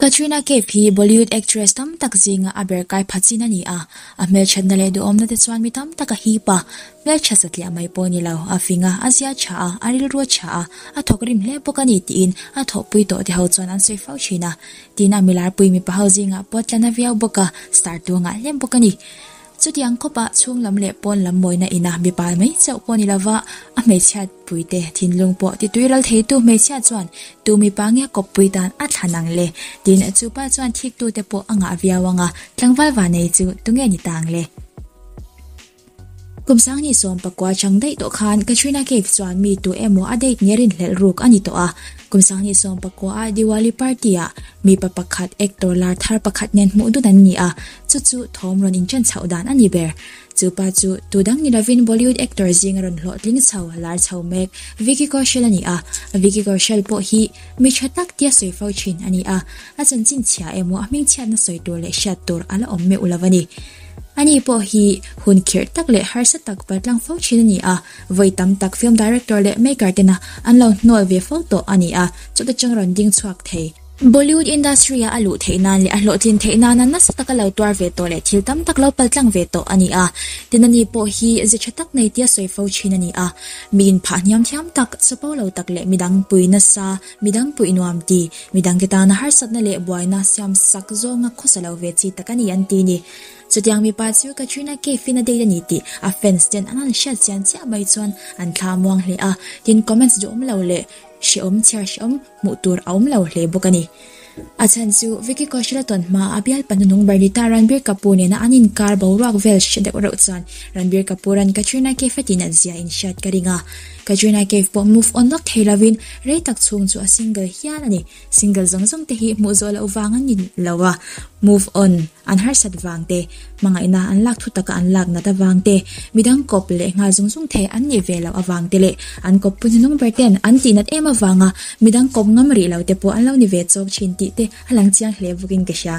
Katrina Kaif hi Bollywood actress tam tak zinga a ber kai pha chin a ni a, a hmelthatna leh duhawmna te chuan mi tam tak a hip a, hmeltha satliah mai pawh a ni lo, a fing a, a zia tha a, a rilru a tha a, a thawk rim hle bawk a ni tiin a thawhpui tawh te ho chuan an sawi fo thin a, tin a milarpui mipa ho zingah pawh tlan a viau bawk a, star tu a ngah hlem bawk a ni. Chutiang khawpah chhung lam leh pawn lam mawina ina mipa mai chauh pawh ni lova, a hmeichhiat puite thinlung pawh titui ral theitu hmeichhia chuan tu mipa nge kawppui tan a thlan ang le? Tin, chupa chuan thiktute pawh a ngah viau ang a, tlangval vanei chu tunge ni ta ang le? Kum sanghnih 14 chang daih tawh khan Katrina Kaif chuan mi tu emaw a date nia rinhlelh ruk a ni tawh a. Kum sanghnih 19 a Diwali party ah mipa pakhat actor lar thar pakhat nen hmuh dun an ni a, chu chu thawm rawn inchen chhoh dan a ni ber. Chu pa chu tu dang ni lovin Bollywood actor zinga rawn hlawhtling chho lar chho mek Vicky Kaushal a ni a. Vicky Kaushal pawh hi mi tha tak tia sawi fo thin a ni a, a chanchin chhia emaw a hmingchhiatna sawi tur leh hriat tur a la awm meuh lo a ni. Ani pawh hi hun khirh tak leh harsa tak paltlang fo thin a ni a, vawi tam tak film director leh maker tena an lo hnawl ve fo tawh a ni a, chuta chang rawn ding chhuak thei. Bollywood industry-a a luh theih nan leh a hlawhtlin theih nana nasa taka lo tuar ve tawh leh thil tam tak lo paltlang ve tawh a ni a, tin ani pawh hi ze tha tak nei tia sawi fo thin a ni a, mi inphah hniam thiam tak, chapo lo tak leh midang pui nasa, midang puih nuam ti, midangte tana harsatna leh buaina siam sak zawnga khawsa lo ve chi tak a ni an ti ni. Chutiang mipa chu Katrina Kaif-in a date a ni tih a fans ten an han hriat chian chiah mai chuan an thla muang hle a, tin comments duhawm lo leh hrehawm chhiar hrehawm hmuh tur a awm lo hle bawk a ni. A chhan chu Vicky Kaushal a tawn hma a bialpa hnuhnung ber ni ta Ranbir Kapoor nena an inkar boruak vel hre deuh reuh chuan Ranbir Kapoor an Katrina Kaif a tinat zia inhriat ka ring a. Katrina Kaif pawh move on lawk thei lovin rei tak chhung chu a single hial a ni. Single zawng zawng te hi hmuh zawh loh vang an ni lo a, move on an harsat vang te, hmangaihna an lak thu taka an lak nat avang te, midang kawp leh nghal zung zung thei an nih ve loh avang te leh an kawppui hnuhnung ber ten an tih nat em avanga midang kawp ngam rih lo te pawh an lo ni ve chawk thin tih te a lang chiang hle bawkin ka hria.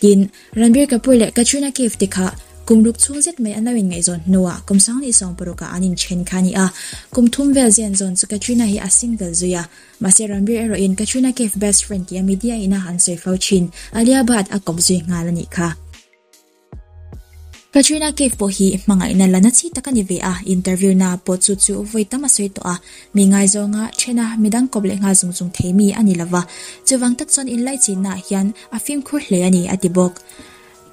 Tin, Ranbir Kapoor leh Katrina Kaif te kha kum ruk chhung zet mai an lo inngaihzawn hnuah kum 2016 ah an inthen kha a ni a, kum thum vel zen zawn chu Katrina hi a single zui a, Mahse Ranbir erawhin Katrina Kaif best friend tia media ina an sawi fo thin, Alia Bhatt a kawp zui nghal a nih kha. Katrina Kaif pawh hi hmangaihna la na chi tak a ni ve a, interview na pawh chu chu vawi tam a sawi tawh a, mi ngaizawnga then a midang kawp leh nghal zung zung thei mi a ni lova, chuvang tak chuan inlaichinna ah hian a fimkhur hle a ni a ti bawk.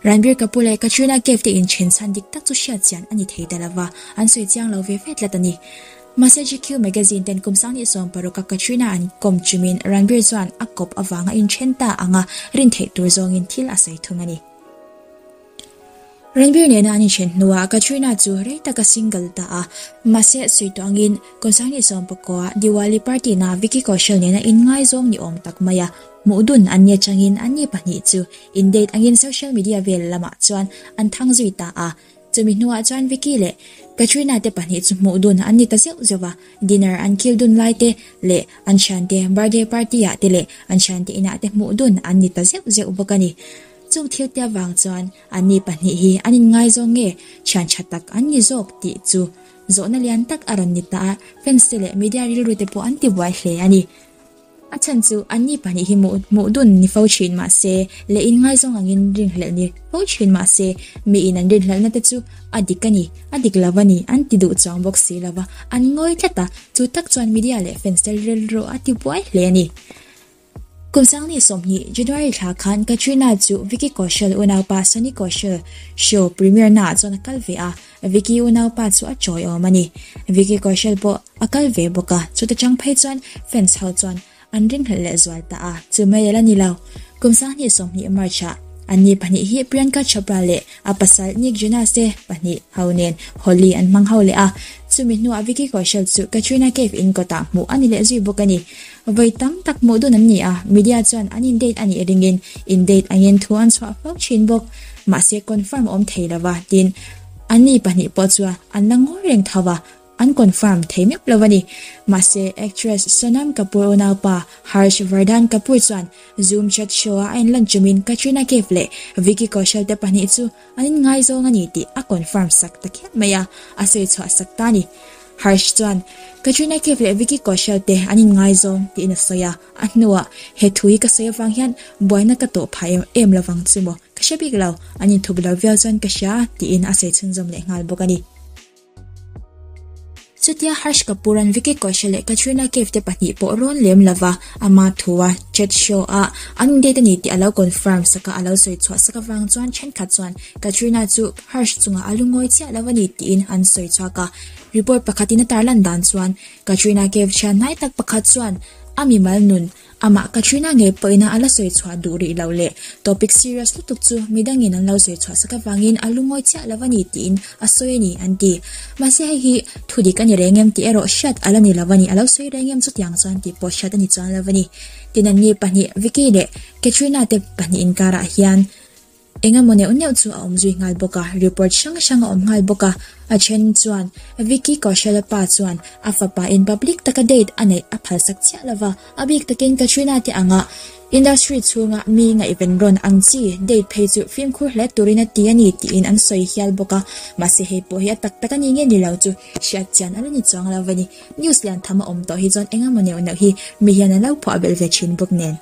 Ranbir Kapoor leh Katrina Kaif te inthen chhan dik tak chu hriat chian a ni thei ta lova, an sawi chiang lo ve ve tlat a ni. Mahse GQ magazine ten kum 2016 a Katrina an kawm chumin Ranbir chuan a kawp avanga inthen ta anga rin theih tur zawngin thil a sawi thung a ni. Ranbir nena an inthen hnuah Katrina chu rei taka single ta a, mahse sawi tawh angin kum 2019 a Diwali party na Vicky Kaushal nena inngaizawng ni awm tak maia hmuh dun an ni atangin anni pahnih chu in date angin social media vel lamah chuan an thang zui ta a. Chumi hnuah chuan Vicky leh Katrina te pahnih chu hmuh dun an ni ta zeuh zeuh a, dinner an kil dun lai te leh an thiante birthday party ah te leh an thiante inah te hmuh dun an ni ta zeuh zeuh bawk a ni. Chung thil te avang chuan anni pahnih hi an inngaizawng nge thian tha tak an ni zawk tih chu zawhna lian tak a rawn ni ta a, fans te leh media rilru te pawh an tibuai hle a ni. A chhan chu anni pahnih hi hmuh hmuh dun ni fo thin mah se leh inngaizawng angin rinhlelh ni fo thin mah se miin an rinhlelhna te chu a dik a ni, a dik lo a ni an ti duh chuang bawk si lo va, an ngawi tlat a, chu tak chuan media leh fans te rilru a ti buai hle a ni. Kum 2020 January thla khan Katrina chu Vicky Kaushal unaupa Sunny Kaushal show premiere naah chuan a kal ve a, Vicky unaupa chu a chawi awm a ni. Vicky Kaushal pawh a kal ve bawk a, chuta chang phei chuan fans ho chuan an ringhlelh leh zual ta a, chu mai ala ni lo. Kum 2020 March ah anni pahnih hi Priyanka Chopra leh a pasal Nick Jonas te pahnih ho nen Holi an hmang ho leh a, chumi hnuah Vicky Kaushal chu Katrina Kaif in kawtah hmuh a ni leh zui bawk a ni. Vawi tam tak hmuh dun an ni a, media chuan an in date a nih ringin in date angin thu an chhuah fo thin bawk. Mahse confirm awm thei lova, tin anni pahnih pawh chuan an la ngawi reng tho a, an confirm thei meuh lo a ni. Mahse actress Sonam Kapoor unaupa Harsh Vardhan Kapoor chuan Zoom chat show a a inlan chumin Katrina Kaif leh Vicky Kaushal te pahnih chu an inngaizawng a ni tih a confirm sak ta khiap mai a, a sawi chhuah sak ta a ni. Harsh chuan Katrina Kaif leh Vicky Kaushal te an inngaizawng tiin a sawi a, a hnuah he thu hi ka sawi avang hian buaina ka tawh phah em em lovang chu maw ka hre bik lo, an inthup lo viau chuan ka hria tiin a sawi chhunzawm leh nghal bawk a ni. Chutia Harsh Kapoor-a'n Vicky Kaushal leh Katrina Kaif te pahnih pawh rawn lem lova, ama thua chat show-a an in-date a ni tih a lo confirm sak a, a lo sawi chhuah sak avang chuan thenkhat chuan Katrina chu Harsh chungah a lungawi chiah lo a ni tiin an sawi chhuak a. Report pakhatin a tarlan dan chuan Katrina Kaif thian hnai tak pakhat chuan a mimal nun Amah Katrina ngei pawhin a la sawi chhuah duh rih loh leh topic serious lutuk chu midangin an lo sawi chhuah sak avangin a lungawi chiah lo a ni tiin a sawi a ni an ti. Mahse hei hi thu dik a ni reng em tih erawh hriat a la ni lo a ni, a lo sawi reng em chutiang chuan tih pawh hriat a ni chuang lo a ni. Tin anni pahnih Vicky leh Katrina te pahnih inkarah hian Eng emaw neuh neuh chu a awm zui nghal bawk a, report hrang hrang a awm nghal bawk a. A then chuan Vicky Kaushal-a pa chuan a fapa in public taka date a neih a phalsak chiah lo va, a bik takin Katrina te anga industry chhunga mi ngaihven rawn ang chi date phei chu fimkhur hle turin a ti a ni tiin an sawi hial bawk a. Mahse hei pawh hi a tak tak a ni nge ni lo chu hriat chian a la ni chuang lo va ni. News lian tham a awm tawh hi chuan eng emaw neuh neuh hi mi hian a lo phuah belh ve thin bawk nen.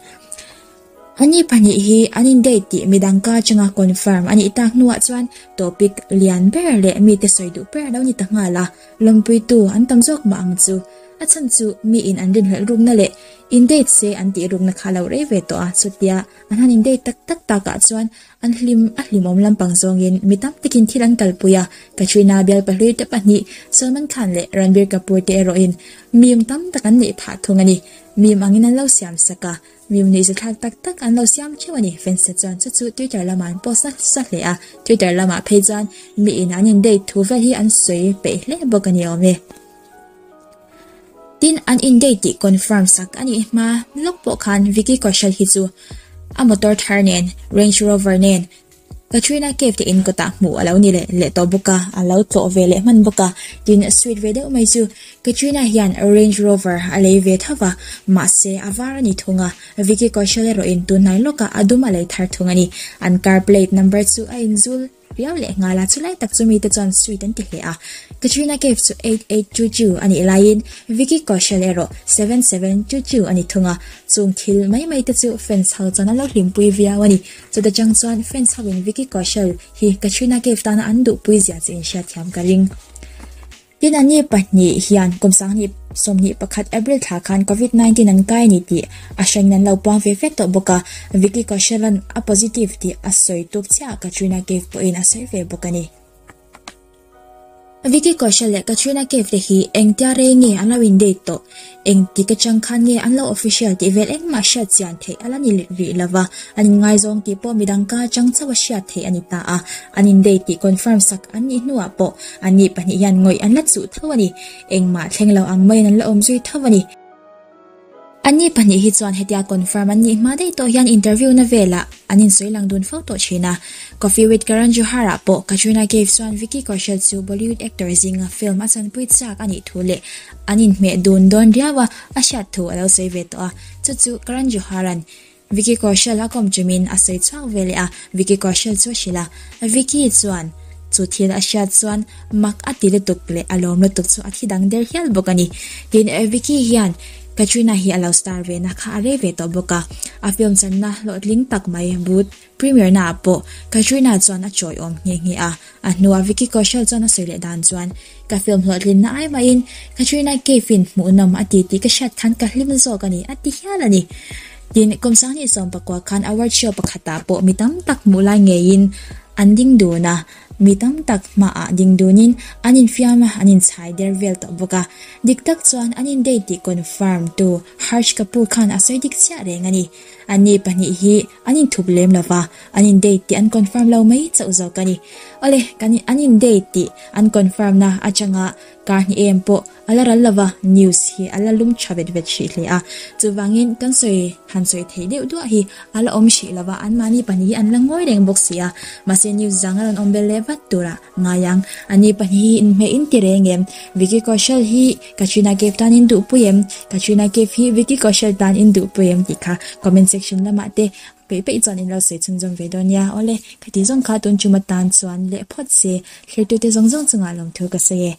Ani pahnih hi an in date tih midang ka atanga confirm a nih tak hnuah chuan topic lian ber leh mite sawi duh ber a lo ni ta nghal a, lawmpuitu an tam zawk mah ang chu. A chhan chu mi in an rinhlelh rukna leh in date se an tih rukna kha a lo rei ve tawh a, chutia an han in date tak tak takah chuan an hlim a hlimawm lampang zawngin mi tam takin thil an kalpui a, Katrina bialpahlui te pahnih Salman Khan leh Ranbir Kapoor te erawhin meme tam tak an neih phah thung a ni. Meme angin an lo siam sak a. Mim nuih zathlak tak tak an lo siam theuh a ni. Fans-te chuan chu chu Twitter lamah an post nasa hle a, Twitter lamah phei chuan miin an in date thu vel hi an sawi peih hle bawk a ni awm e. Tin, an in date tih confirm sak a nih hma lawk pawh khan Vicky Kaushal hi chu a motor thar nen, Range Rover nen, Katrina Kaif te in kawtah hmuh a lo ni leh leh tawh bawk a, a lo tlawh ve leh hman bawk a, tin sweet ve deuh mai chu Katrina hian Range Rover a lei ve tho va, mahse a var a ni thung a, Vicky Kaushal erawhin tunhnai lawkah a dum a lei thar thung a ni. An car plate number chu a inzul riau leh nghal a, chulai tak chu mite chuan sweet an ti hle a, Katrina Kaif chu 8822 a nih laiin Vicky Kaushal erawh 7722 a ni thung a, chung thil mai mai te chu fans ho chuan an lo hlimpui viau a ni. Chuta chang chuan fans ho in Vicky Kaushal hi Katrina Kaif tana an duhpui zia chu inhriatthiam ka ring. Tin anni pahnih hian kum sanghnih 21 April thla khan Covid 19 an kai a ni tih a hrangin an lo puang ve vek tawh bawk a, Vicky Kaushal an a positive tih a sawi tuk chiah Katrina Kaif pawhin a sawi ve bawk a ni. Vicky Kaushal leh Katrina Kaif te hi engtia rei nge an lo in date tawh? Engtik atang khan nge an lo official tih vel engmah hriat chian theih a la ni rih lova, an inngaizawng tih pawh midang ka atang chauh a hriat theih a ni ta a, an in date tih confirm sak an nih hnuah pawh anni pahnih hian ngawih an la chuh tho a ni. Engmah thleng lo ang maiin an la awm zui tho a ni. Anni pahnih hi chuan hetia confirm an nih hma daih tawh hian interview na velah an insawi lang dun fo tawh thin a. Coffee with Karan Johar ah pawh Katrina Kaif chuan Vicky Kaushal chu Bollywood actor zinga film a chanpui chak a nih thu leh an inhmeh dun dawn riau a a hriat thu a lo sawi ve tawh a. Chu chu Karan Johar an Vicky Kaushal a kawm chumin a sawi chhuak ve leh a, Vicky Kaushal chu a hrilh a. Vicky chuan chu thil a hriat chuan mak a ti lutuk leh a lawm lutuk chu a thi dang der hial bawk a ni. Tin, Vicky hian Katrina hi a lo star ve na kha a rei ve tawh bawk a, a film channa hlawhtling tak mai Bhoot premiere naah pawh Katrina chuan a chawiawm nghe nghe a. A hnuah Vicky Kaushal chuan a sawi leh dan chuan, Ka film hlawhtlinna ai mahin Katrina Kaif-in hmuhnawm a ti tih ka hriat khan ka hlim zawk a ni, a ti hial a ni. Tin, kum 2019 khan award show pakhatah pawh mi tam tak hmuh lai ngeiin an ding dun a, mi tam tak hmaah ding dunin an infiam a, an inchhai der vel tawh bawk a. Dik tak chuan an in-date tih confirm tu Harsh Kapoor khan a sawi dik chiah reng a ni. Anni pahnih hi an inthup lem lo va, an in date tih an confirm lo mai chauh zawk a ni. Awle, kan an in date tih an confirm na atanga kar hnih em pawh a la ral lo va, news hi a la lum tha vet vet hrih hle a. Chuvangin kan sawi han sawi theih deuh duah hi a la awm hrih lo va, anmahni pahnih hi an la ngawi reng bawk si a. Mahse news zang a rawn awm bel leh vat turah ngai ang. Anni pahnih hi inhmeh in ti reng em? Vicky Kaushal hi Katrina Kaif tan in duhpui em? Katrina Kaif hi Vicky Kaushal tan in duhpui em tih kha comment section lamah te peih peih chuan in lo sawi chhunzawm ve dawn nia. Awle, khati zawng kha tun chuma tan chuan leh phawt se, thlir tute zawng zawng chungah lawmthu ka sawi e.